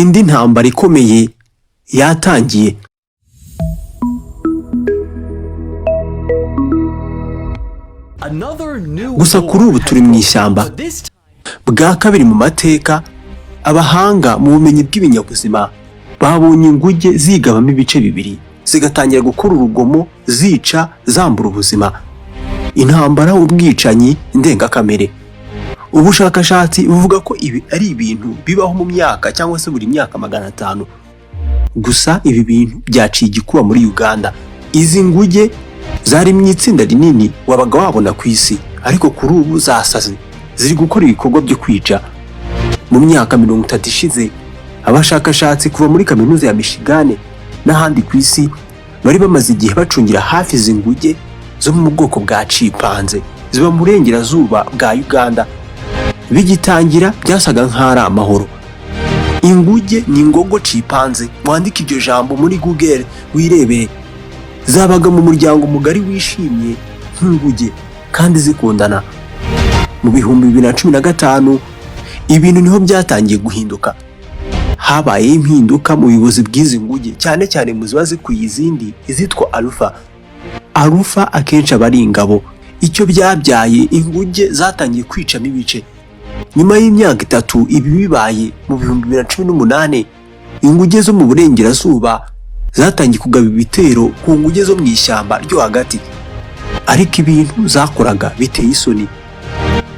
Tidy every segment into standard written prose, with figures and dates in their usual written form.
Indi ntambara ikomeye yatangiye. Gusa kuri ubu turi mu ishyamba. Bwa kabiri mu mateka, abahanga mu bumenyi bw'ibinyabuzima babonye inguge zigabamo ibice bibiri, zigatangira gukora urugomo, zica, zambura ubuzima. Intambara, ubwicanyi ndengakamere. Ubushakashatsi buvuga ko ibi ari ibintu bibaho mu myaka cyangwa se buri myaka 500. Gusa ibi bintu byaciye igikuba muri Uganda. Izi nguge zari mu itsinda rinini wabaga wabona ku isi, ariko kuri ubu zasaze, ziri gukora ibikorwa byo kwica. Mu myaka 30 ishize, abashakashatsi kuva muri kaminuza ya Michigan n'ahandi ku isi bari bamaze igihe bacungira hafi izi nguge zo mu bwoko bwa chimpanzee ziba mu burengerazuba bwa Uganda. Bigitangira byasaga nk'aho ari amahoro. Inguge ni Ngogo chimpanzee, wandike iryo jambo muri Google wirebere. Zabaga mu muryango mugari wishimye nk'inguge kandi zikundana. Mu 2015 ibintu niho byatangiye guhinduka. Habayeho impinduka mu buyobozi bw'izi nguge, cyane cyane mu ziba zikwiye izindi, izitwa alpha. Alpha akenshi aba ari ingabo. Icyo byabyaye, inguge zatangiye kwicamo ibice. Nyuma y'imyaka 3 ibi bibaye, mu 2018, inguge zo mu burengerazuba zatangiye kugaba ibitero ku nguge zo mu ishyamba ryo hagati, ariko ibintu zakoraga biteye isoni.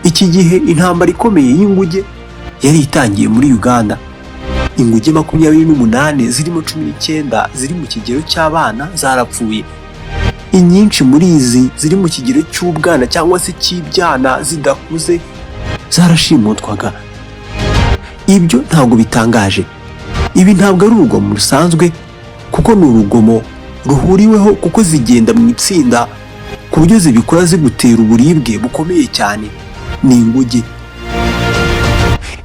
Iki gihe intambara ikomeye y'inguge yari itangiye muri Uganda. Inguge 28 zirimo 19 ziri mu kigero cy'abana zarapfuye. Inyinshi muri izi ziri mu kigero cy'ubwana cyangwa se cy'ibyana zidakuze zarashimutwaga. Ibyo ntabwo bitangaje. Ibi ntabwo ari urugomo rusanzwe, kuko ni urugomo ruhuriweho, kuko zigenda mu itsinda ku buryo zibikora zigutera uburibwe bukomeye cyane. Ni inguge.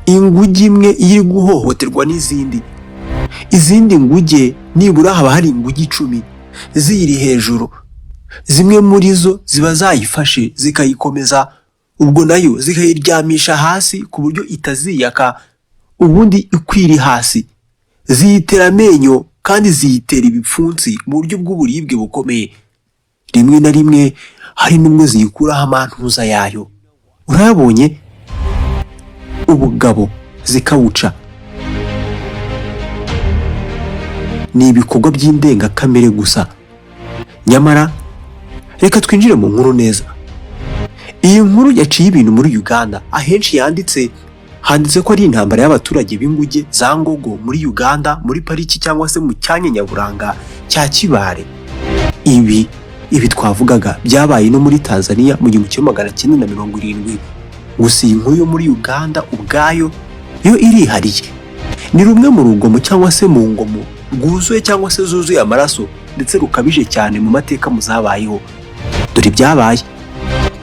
Inguge imwe iyo iri guhohoterwa n'izindi, izindi nguge, nibura haba hari inguge 10 ziyiri hejuru. Zimwe muri zo ziba zayifashe zikayikomeza, ubwo nayo zikayiryamisha hasi ku buryo itaziyaka. Ubundi ikwiri hasi ziyitera amenyo kandi ziyitera ibipfunsi mu buryo bw'uburibwe bukomeye. Rimwe na rimwe hari n'ubwo ziyikuraho amantuza yayo, urayabonye, ubugabo zikawuca. Ni ibikorwa by'indengakamere gusa. Nyamara reka twinjire mu nkuru neza. Iyi nkuru yaciye ibintu muri Uganda. Ahenshi yanditse, handitse ko ari intambara y'abaturage b'inguge za Ngogo muri Uganda, muri pariki cyangwa se mu cyanya nyaburanga cya Kibale. Ibi twavugaga byabaye no muri Tanzania mu 1970. Gusa iyi nkuru yo muri Uganda ubwayo yo irihariye. Ni rumwe mu rugomo cyangwa se mu ngomo rwuzuye cyangwa se zuzuye amaraso ndetse rukabije cyane mu mateka muzabayeho. Dore ibyabaye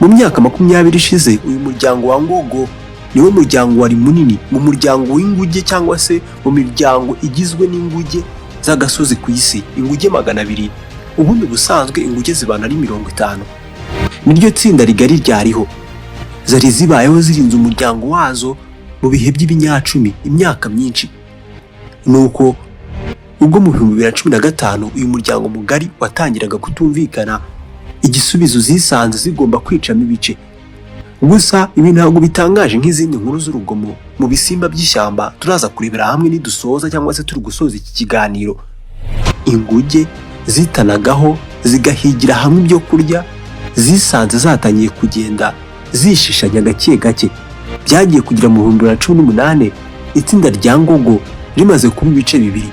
mu myaka 20 ishize. Uyu muryango wa Ngogo niwo muryango wari munini mu muryango w'inguge cyangwa se mu miryango igizwe n'inguge z'agasozi ku isi, inguge 200. Ubundi ubusanzwe inguge zibana ari 50. Niryo tsinda rigari ryariho. Zari zibayeho zirinze umuryango wazo mu bihe by'ibinyacumi, imyaka myinshi. Nuko ubwo mu 2015 uyu muryango mugari watangiraga kutumvikana, igisubizo zisanze zigomba kwicamo ibice. Gusa ibi ntabwo bitangaje nk'izindi nkuru z'urugomo mu bisimba by'ishyamba turaza kurebera hamwe nidusoza cyangwa se turi gusoza iki kiganiro. Inguge zitanagaho zigahigira hamwe ibyo kurya zisanze zatangiye kugenda zishishanya gake gake. Byagiye kugera mu 2018 itsinda rya Ngogo rimaze kuba ibice bibiri,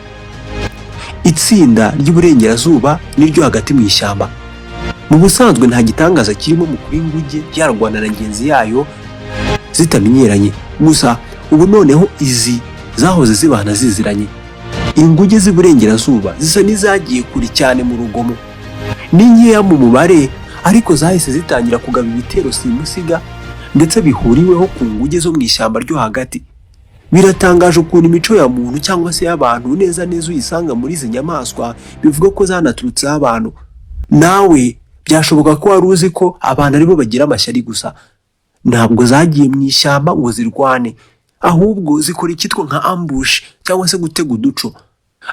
itsinda ry'uburengerazuba n'iryo hagati mu ishyamba. Mu busanzwe nta gitangaza kirimo mu kuba inguge yarwana na ngenzi yayo zitamenyeranye. Gusa ubu noneho izi zahoze zibana ziziranye. Inguge z'iburengerazuba zisa n'izagiye kure cyane mu rugomo. Ni nkeya mu mubare, ariko zahise zitangira kugaba ibitero simusiga ndetse bihuriweho ku nguge zo mu ishyamba ryo hagati. Biratangaje ukuntu imico ya muntu cyangwa se y'abantu neza neza uyisanga muri izi nyamaswa, bivuga ko zanaturutseho abantu. Nawe byashoboka ko wari uzi ko abantu aribo bagira amashyari gusa. Ntabwo zagiye mu ishyamba ngo zirwane, Ahubwo zikora icyitwa nka ambush cyangwa se gutega uduco,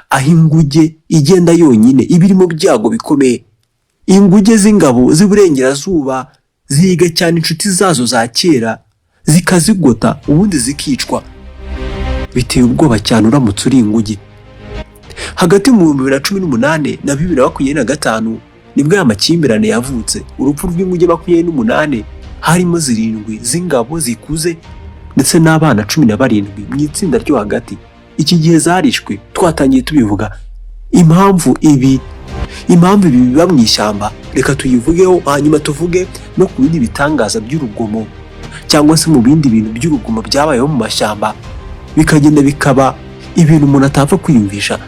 aho inguge igenda yonyine iba iri mu byago bikomeye. Inguge z'ingabo z'iburengerazuba zihiga cyane inshuti zazo za kera, zikazigota, ubundi zikicwa. Biteye ubwoba cyane uramutse uri inguge. Hagati mu 2018 na 2025 nibwo aya makimbirane yavutse. Urupfu rw'inguge 28, harimo zirindwi z'ingabo zikuze ndetse n'abana 17 mu itsinda ryo hagati, iki gihe zarishwe. Twatangiye tubivuga. Impamvu ibi biba mu ishyamba, reka tuyivugeho, hanyuma tuvuge no ku bindi bitangaza by'urugomo cyangwa se mu bindi bintu by'urugomo byabayeho mu mashyamba, bikagenda bikaba ibintu umuntu atapfa kwiyumvisha.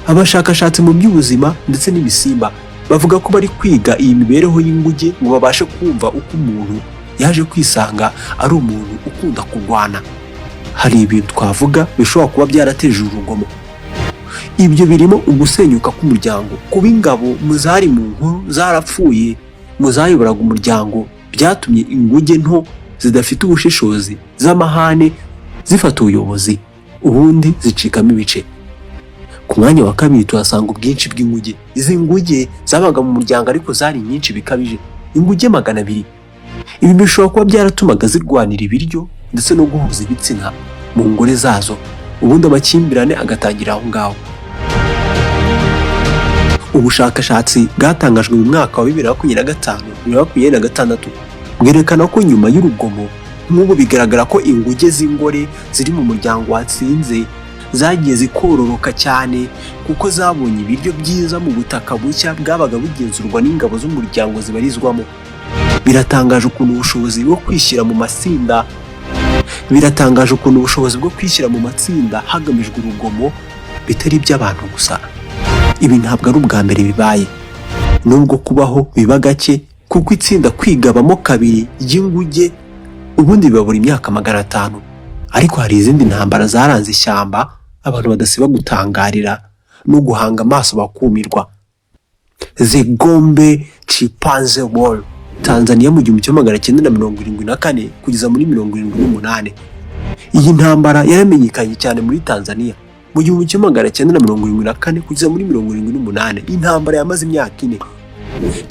Abashakashatsi mu by'ubuzima ndetse n'ibisimba bavuga ko bari kwiga iyi mibereho y'inguge ngo babashe kumva uko umuntu yaje kwisanga ari umuntu ukunda kurwana. Hari ibintu twavuga bishobora kuba byarateje urugomo. Ibyo birimo ugusenyuka k'umuryango, kuba ingabo mu zari mu nkuru zarapfuye mu zayoboraga umuryango, byatumye inguge nto zidafite ubushishozi z'amahane zifata ubuyobozi, ubundi zicikamo ibice. Ku mwanya wa kabiri tuhasanga ubwinshi bw'inguge. Izi nguge zabaga mu muryango, ariko zari nyinshi bikabije, inguge 200. Ibi bishobora kuba byaratumaga zirwanira ibiryo ndetse no guhuza ibitsina mu ngore zazo, ubundi amakimbirane agatangira aho ngaho. Ubushakashatsi bwatangajwe mu mwaka wa 2025, 2026 bwerekana ko nyuma y'urugomo nk'ubu bigaragara ko inguge z'ingore ziri mu muryango watsinze zagiye zikororoka cyane, kuko zabonye ibiryo byiza mu butaka bushya bwabaga bugenzurwa n'ingabo z'umuryango zibarizwamo. Biratangaje ukuntu ubushobozi bwo kwishyira mu matsinda hagamijwe urugomo bitari iby'abantu gusa. Ibi ntabwo ari ubwa mbere bibaye, nubwo kubaho biba gake, kuko itsinda kwigabamo kabiri ry'inguge ubundi biba buri myaka 500. Ariko hari izindi ntambara zaranze ishyamba abantu badasiba gutangarira no guhanga amaso bakumirwa. The Gombe Chimpanzee War, Tanzania, mu 1974 kugeza muri 78. Iyi ntambara yaramenyekanye cyane muri Tanzania mu 1974 kugeza muri 78. Intambara yamaze imyaka 4.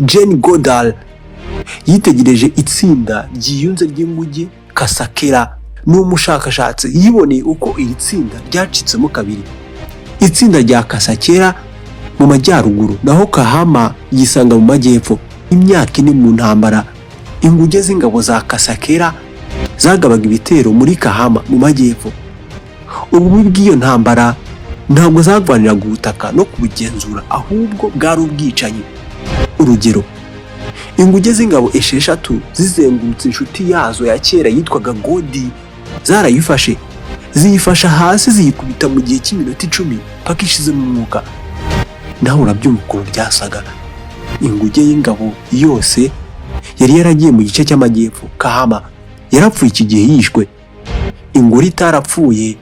Jane Goodall yitegereje itsinda ryiyunze ry'inguge Kasakela. Ni umushakashatsi, yiboneye uko iri tsinda ryacitsemo kabiri, itsinda rya Kasakela mu majyaruguru, naho Kahama yisanga mu majyepfo. Imyaka 4 mu ntambara, inguge z'ingabo za Kasakela zagabaga ibitero muri Kahama mu majyepfo. Ububi bw'iyo ntambara, ntabwo zarwaniraga ubutaka no kubugenzura, ahubwo bwari ubwicanyi. Urugero, inguge z'ingabo esheshatu zizengurutse inshuti yazo ya kera yitwaga Godi, zarayifashe, ziyifasha hasi, ziyikubita mu gihe cy'iminota 10 paka ishizemo umwuka. Nawe urabyumva ukuntu byasaga. Inguge y'ingabo yose yari yaragiye mu gice cy'amajyepfo, Kahama, yarapfuye iki gihe yishwe. Ingore itarapfuye,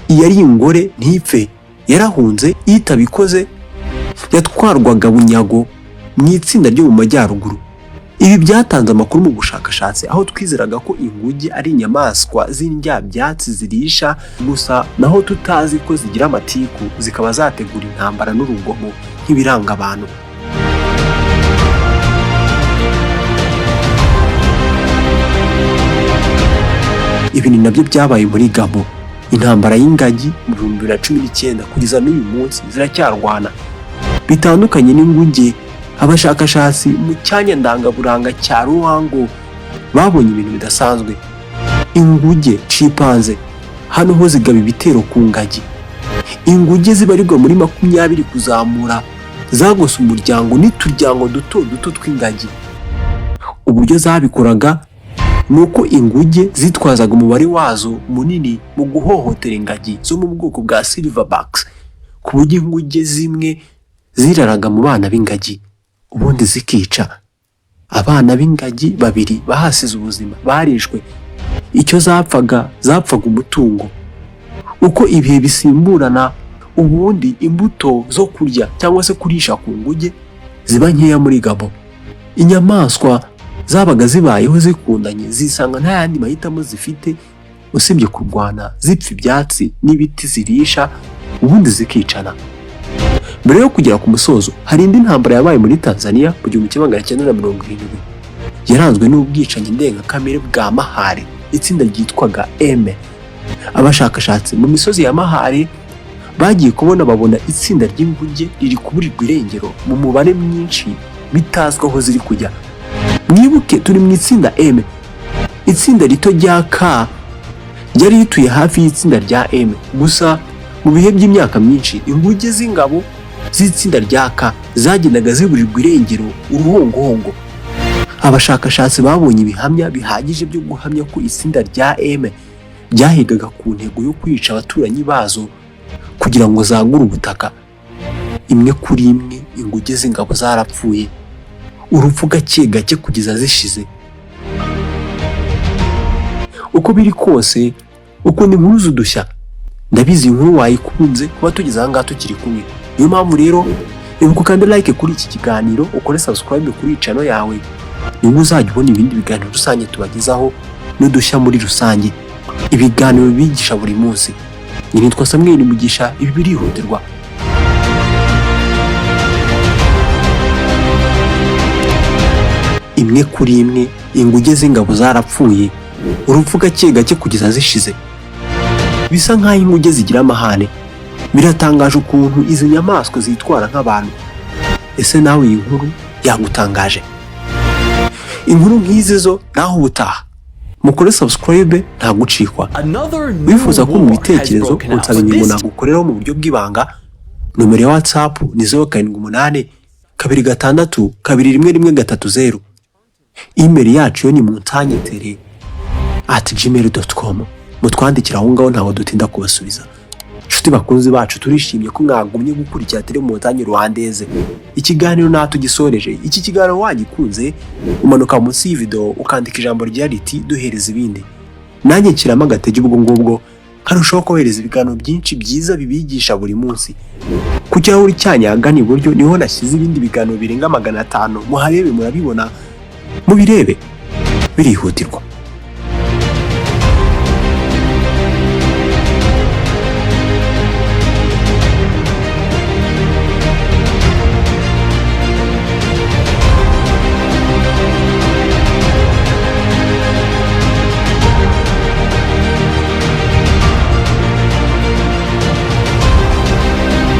iyari ingore ntipfe, yarahunze. Itabikoze yatwarwaga bunyago mu itsinda ryo mu majyaruguru. Ibi byatanze amakuru mu bushakashatsi, aho twizeraga ko inguge ari inyamaswa z'indyabyatsi zirisha gusa, naho tutazi ko zigira amatiku, zikaba zategura intambara n'urugomo nk'ibiranga abantu. Ibi ni nabyo byabaye muri Gabo, intambara y'ingagi mu 2019, kugeza n'uyu munsi ziracyarwana. Bitandukanye n'inguge, abashakashatsi mu cyanya ndangaburanga cya Ruhango babonye ibintu bidasanzwe. Inguge chimpanzee hano ho zigaba ibitero ku ngagi. Inguge zibarirwa muri 20 kuzamura zagose umuryango n'uturyango duto duto tw'ingagi. Uburyo zabikoraga ni uko inguge zitwazaga umubare wazo munini mu guhohotera ingagi zo mu bwoko bwa silverbacks, ku buryo inguge zimwe ziraraga mu bana b'ingagi, ubundi zikica. Abana b'ingagi babiri bahasize ubuzima, barishwe. Icyo zapfaga, zapfaga umutungo. Uko ibihe bisimburana, ubundi imbuto zo kurya cyangwa se kurisha ku nguge Ziba nkeya muri Gabo. Inyamaswa zabaga zibayeho zikundanye zisanga nta yandi mahitamo zifite usibye kurwana, zipfa ibyatsi n'ibiti zirisha, ubundi zikicana. Mbere yo kugera ku musozo, hari indi ntambara yabaye muri Tanzania mu 1970, yaranzwe n'ubwicanyi ndengakamere bwa Mahare, itsinda ryitwaga M. Abashakashatsi mu misozi ya Mahare bagiye kubona babona itsinda ry'inguge riri kuburirwa irengero mu mubare mwinshi, bitazwi aho ziri kujya. Mwibuke turi mu itsinda M. Itsinda rito rya K ryari rituye hafi y'itsinda rya M. Gusa mu bihe by'imyaka myinshi, inguge z'ingabo z'itsinda rya K zagendaga ziburirwa irengero uruhongohongo. Abashakashatsi babonye ibihamya bihagije byo guhamya ko itsinda rya M ryahigaga ku ntego yo kwica abaturanyi bazo kugira ngo zagure ubutaka. Imwe kuri imwe, inguge z'ingabo zarapfuye urupfu gake gake kugeza zishize. Uko biri kose, ukunda inkuru z'udushya. Ndabizi, inkuru wayikunze kuba tugeze aha ngaha tukiri kumwe. Niyo mpamvu rero ibuka ukande like kuri iki kiganiro, ukore subscribe kuri iyi channel yawe, nibwo uzajya ubona ibindi biganiro rusange tubagezaho n'udushya muri rusange, ibiganiro bibigisha buri munsi. Nitwa Samuel Mugisha, ibi birihutirwa. Imwe kuri imwe, inguge z'ingabo zarapfuye urupfu gake gake kugeza zishize. Bisa nk'aho inguge zigira amahane. Biratangaje ukuntu izi nyamaswa zitwara nk'abantu. Ese nawe iyi nkuru yagutangaje? Inkuru nk'izi zo naho ubutaha. Mukore subscribe, nta gucikwa. Wifuza ko mu bitekerezo unsaba ingingo nagukoreraho mu buryo bw'ibanga, nomero ya WhatsApp ni 0782621130. Email yacu yo ni muntanyetere@gmail.com. Mutwandikira aho ngaho, ntabwo dutinda kubasubiza. Inshuti bakunzi bacu, turishimye ko mwagumye gukurikira Tele Montagne Rwandeze. Ikiganiro natugisoreje. Iki kiganiro wagikunze, umanuka munsi y'ivideo ukandika ijambo rya riti "Duhereza ibindi", nanjye nshyiramo agatege, ubwo ngubwo nkarushaho kohereza ibiganiro byinshi byiza bibigisha buri munsi. Ku kirahuri cyanyu ahagana iburyo niho nashyize ibindi biganiro birenga 500. Muharebe, murabibona, mubirebe, birihutirwa.